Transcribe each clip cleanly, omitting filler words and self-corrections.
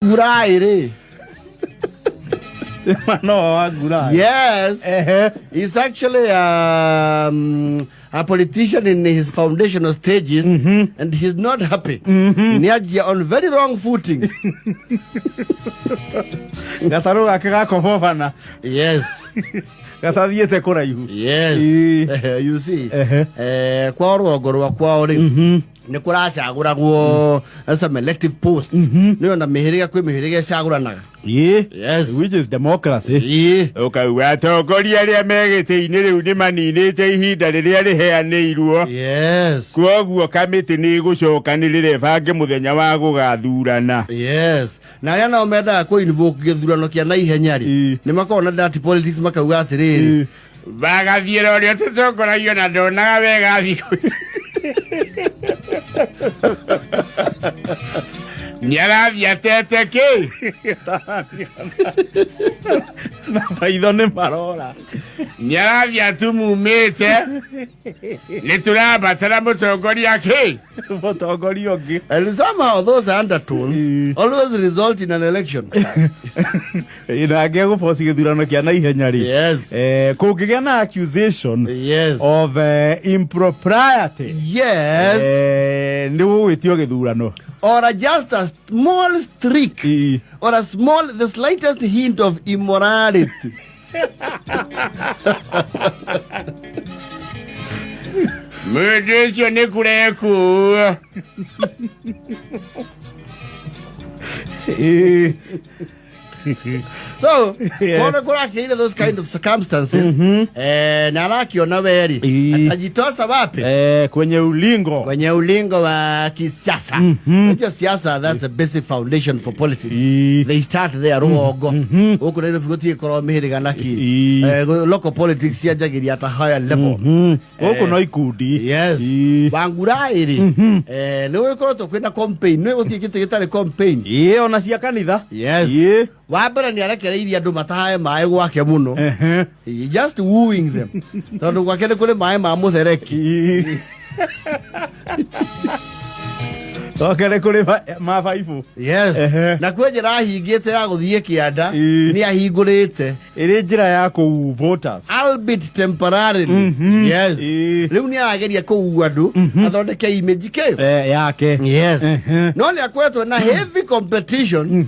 Ngurai rĩ. No wa Ngurai. Yes. Ehe. He's actually a politician in his foundational stages, and he's not happy. Nĩanjia on very wrong footing. Gatarũ gake gakobobana. Yes. Gatathiĩte kũraihu. Yes. Ii. You see. Ehe. Kwao rũgongo rwa kwao rĩ, nĩ kũracagũragwo some elective posts. Nĩ ona mĩhĩrĩga, kwĩ mĩhĩrĩga ĩcagũranaga. Ĩ. Yes. Which is democracy. Ĩĩ. Ũkauga atongoria arĩa me gĩtĩ-inĩ rĩu nĩ maninĩte ihinda rĩrĩa rĩheanĩirwo. Kwoguo kamĩtĩ nĩ ĩgũcokanĩrĩra ĩbange mũthenya wa gũgathurana. Yes, na arĩa nao mendaga kũ invoke gĩthurano kĩa naihenya rĩ, nĩ makoragwo na dirty politics, makauga atĩrĩrĩ, Bagathiĩra ũrĩa tũtongoragio na ndonaga wega thikũ ici. Nĩ arathiĩ atete kĩ? Na maitho nĩ marora. Nĩ arathiĩ atumumĩte. Nĩ tũrabatara mũtongoria kĩ? Mũtongoria ũngĩ. And somehow those undertones always result in an election. Na angĩ gũboci gĩthurano kĩa naihenya rĩ, kũngĩgĩa na accusation of impropriety, nĩ gũgwĩtio gĩthurano. Or just a small streak or a small the slightest hint of immorality. Mũndũ ũcio nĩ kũrekuo. So kona kũrakĩire those kind of circumstances, na arakiona weri atajitosa wapi? Kwenye ulingo. Kwenye ulingo wa kisiasa. Unajua siasa, that's the basic foundation for politics. They start there rũgongo gũkũ Nairobi, gũtigĩkorwo mĩhĩrĩga naki. Local politics cianjagĩria at a higher level. Gũkũ no ikundi. Yes. Wangurai rĩ, nĩ gũgĩkoretwo kwĩna campaign, nĩ gũtirĩ kĩtĩ gĩtarĩ campaign. Ĩ, ona cia kanitha. Yes. Wa mbere nĩ arekereirie andũ matahae maĩ gwake mũno. He just wooing them, tondũ gwake nĩ kũrĩ maĩ ma mũthereki. Gwake nĩ kũrĩ mabaibũ. Yes. Na kwĩ njĩra ahingĩte ya gũthiĩ kĩanda. Nĩ ahingũrĩte. Ĩrĩ njĩra ya kũu voters. Albeit temporarily, yes. Rĩu nĩ arageria kũu andũ athondeke image kĩ yake. Yes. No nĩ akoretwo na heavy competition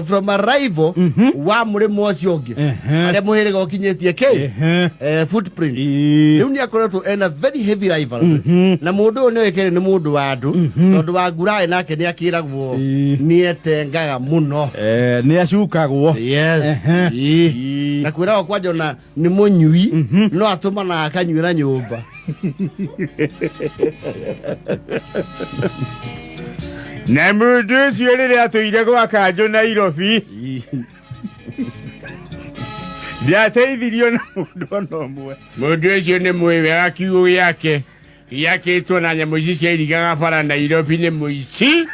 from a rival wa mũrĩmo ũcio ũngĩ, arĩa mũhĩrĩga ũkinyĩtie kĩ footprint. Rĩu nĩ akoretwo ena very heavy rival, na mũndũ ũyũ nĩ oĩkaine nĩ mũndũ wa andũ, tondũ wa Nguraĩ nake nĩ akĩragwo nĩ etengaga mũno. Nĩ acukagwo. Yes. Na kwĩragwo kwanja ona nĩ mũnyui, no atũmanaga akanyuĩra nyũmba. Na mũndũ ũcio rĩrĩa atũire gwa kanjũ Nairobi ndiateithirio na mũndũ ona ũmwe. Mũndũ ũcio nĩ mũĩ wega kiugũ gĩake gĩakĩtwo na nyamũ ici cia irigaga bara Nairobi, nĩ mũici.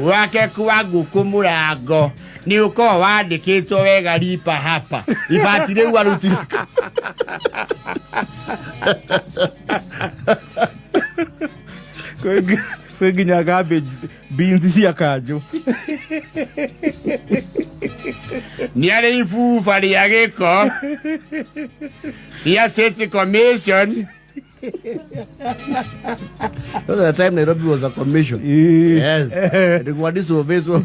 Wake kwa ngũkũ mũrango nĩ ũkorwo wandĩkĩtwo wega, "Lipa hapa." Ibati rĩu arutire. Kwĩ nginya garbage bins cia kanjũ. Nĩ arĩ ibuba rĩa gĩko rĩa City Commission. At the time Nairobi was a commission. Yes. Nĩguo disobeyed was.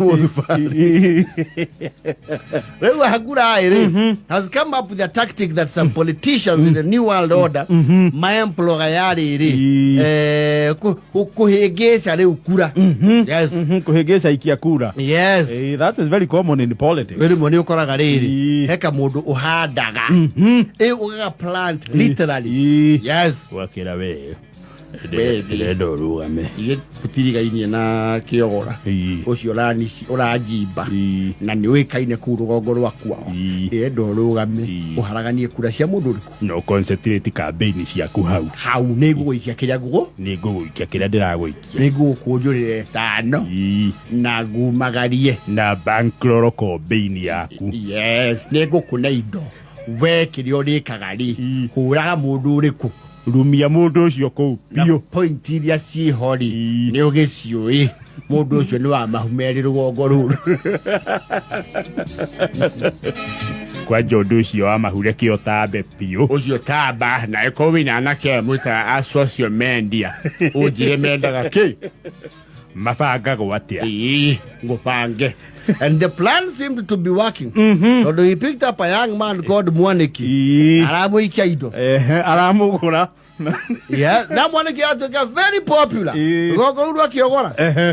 Rĩu Hagurai rĩ has come up with a tactic that some politicians in the new world order maemploga ya rĩrĩ, kũhĩngĩca rĩu kura. Yes. Kũhĩngĩca ikia kura. Yes. That is very common in politics. Rĩmwe nĩ ũkoraga rĩrĩ, heka mũndũ ũhandaga ĩ ũgaga plant literally. Yes. Wakĩra we. We, ndĩrenda ũrũgame. Ithuĩ tũtirigainie na kĩogora ũcio ũranjimba na nĩ ũĩkaine kũu rũgongo rwa kwao. Ndĩrenda ũrũgame ũharaganie kura cia mũndũ ũrĩkũ. No concentrate campaign ciaku hau. Hau nĩ ngũgũikia kĩrĩa ngũgũ Nĩ ngũgũikia kĩrĩa ndĩragũikia. Nĩ ngũgũkũnjũrĩra ĩtano na ngumagarie. Na bankroll campaign yaku. Yes, nĩ ngũkũne indo we kĩrĩa ũrĩkaga rĩ, hũraga mũndũ ũrĩkũ. Rumia mũndũ ũcio kũu Na biũ. Point iria ciĩho rĩ, Ii. nĩ ũgĩciũĩ mũndũ ũcio nĩ wa mahu merĩ rũgongo rũrũ. Kwanja ũndũ ũcio wa mahu reke ũtambe biũ. Ũcio tamba na ĩkorwo wĩna anake aya mwĩtaga a social media, ũnjĩre mendaga kĩ. Mabangagwo atĩa? Ĩĩ, ngũbange. And the plan seemed to be working, tondũ he picked up a young man called Mwaniki. Aramũikia indo. Ehe, aramũgũra. Yeah, na Mwaniki aratuĩka very popular. Rũgongo rũu rwa Kĩogora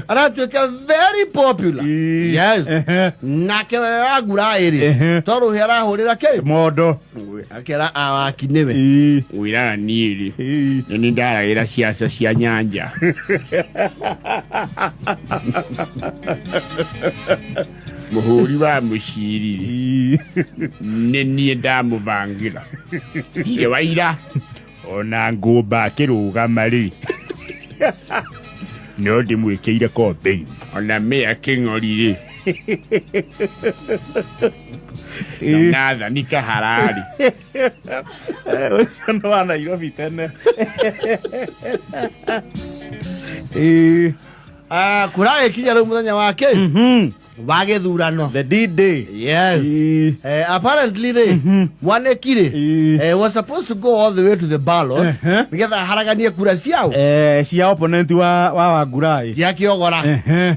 aratuĩka very popular. Yes. Nake wagura ĩrĩ tondũ he arahũrĩra kĩ mondo. Akera awaki nĩwe. Wĩraga niĩ rĩ, nĩ nĩ ndaragĩra ciaca cia nyanja mũhũri wa mũciri rĩ, nĩ niĩ ndamũbangĩra ndirĩ waira ona ngũmba akĩrũgama rĩ, no ndĩmwĩkĩire campaign ona mĩa kĩng'ori rĩ, na Nathani Kaharari. Ũcio nĩ wa Nairobi tene. Ah, kũragĩkinya rĩu mũthenya wa kĩ wa gĩthurano. The D-Day. Yes. Apparently rĩ, Mwaniki rĩ, was supposed to go all the way to the ballot nĩgetha aharaganie kura ciao. Cia opponent wa Wangurai. Cia Kĩogora.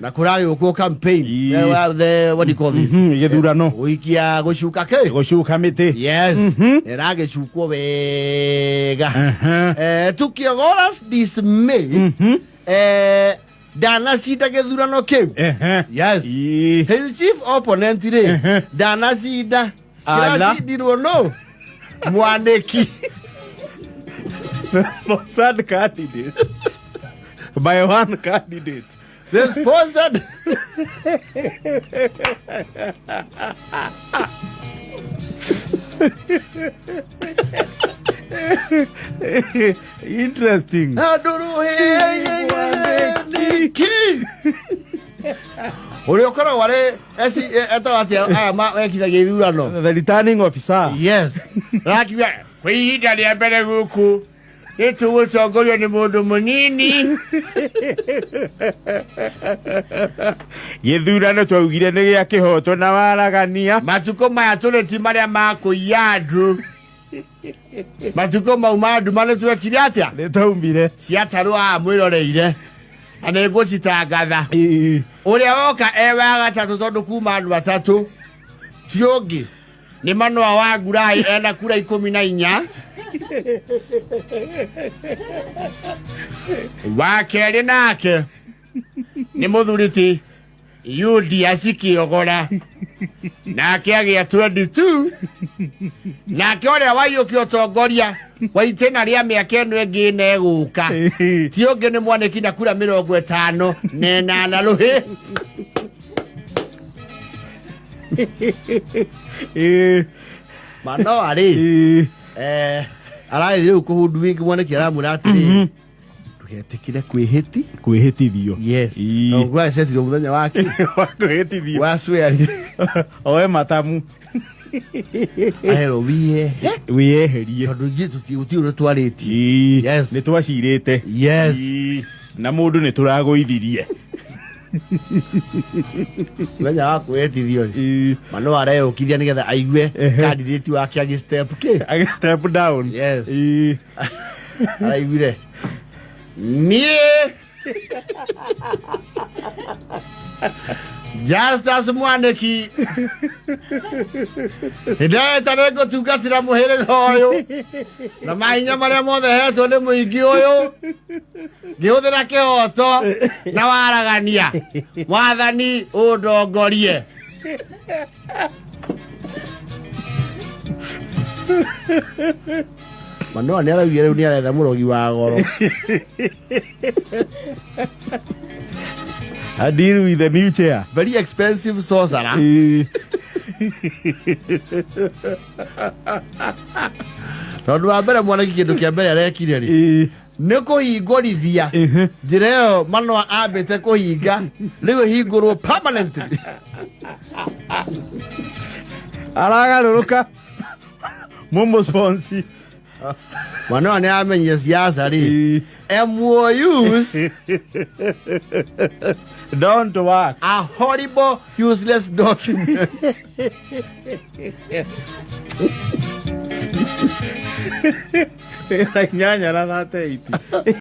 Na kũragĩũkwo campaign. The what do you call this? Gĩthurano. Gũikia gũcuka kĩ. Gũcuka mĩtĩ. Yes. Ĩragĩcukwo wega. To Kĩogora's dismay, ndanacinda gĩthurano kĩu. Yes. His chief opponent rĩ, ndanacinda. Ala. Kĩracindirwo no Mwaniki. Sponsored candidate by one candidate. The sponsored. Interesting. Niki ũrĩa ũkoragwo arĩ etagwo atĩa aya mekithagia ithurano? The returning officer. Yes. Rakiuga kwĩ ihinda rĩa mbere gũkũ nĩ tũgũtongorio nĩ mũndũ mũnini. Gĩthurano twaugire nĩ gĩa kĩhoto na waragania. Matukũ maya tũrĩ ti marĩa ma kũiya andũ. Matukũ mau ma nduma nĩ twekire atĩa? Nĩ twaumire. Ciatarwo haha mwĩroreire na nĩ ngũcitangatha. Ũrĩa woka e wa gatatũ, tondũ kuma andũ atatũ ti ũngĩ nĩ Manoa wa Ngurai ena kura 14. Wa kerĩ nake nĩ mũthuri ti Julius Kĩogora, nake agĩa 22. Nake ũrĩa waiyũkia ũtongoria wa itĩna rĩa mĩaka ĩno ĩngĩ ĩna ĩgũka ti ũngĩ nĩ Mwaniki na kura 58 rũhĩ. Manoa rĩ, aragĩthiĩ rĩu kũhundu Mwaniki aramwĩra atĩrĩrĩ, ndũgetĩkĩre kwĩhĩti Kwĩhĩtithio. Yes. Na ngũracetirwo mũthenya wake wa kwĩhĩtithio. Wa swear. Oe matamu. Aherwo wiye wĩyeherie. Tondũ ithuĩ gũtirĩ ũrĩa twarĩtie. Yes. Nĩ twacirĩte. Yes. Na mũndũ nĩ tũragũithirie. Mũthenya wa kwĩhĩtithio rĩ, Manoa areyũkithia nĩgetha aigue candidate wake agĩ step kĩ. Agĩ step down. Yes. Araiguire niĩ Justus Mwaniki nĩndĩreta nĩ ngũtungatĩra mũhĩrĩga ũyũ na mahinya marĩa mothe hetwo nĩ mũingĩ ũyũ ngĩhũthĩra kĩhoto na waragania. Mwathani ũndongorie. Manoa nĩ araugire rĩu nĩ aretha mũrogi wa goro. A deal with the new chair. Very expensive sorcerer. Tondũ wa mbere Mwaniki kĩndũ kĩa mbere arekire rĩ, nĩ kũhingũrithia njĩra ĩyo Manoa ambĩte kũhinga, rĩu ĩhingũrwo permanently. Aragarũrũka mũmũ sponsor. Mwana ũyũ nĩ amenyire siasa rĩ. MOUs Don't work. A horrible useless document. 8:38.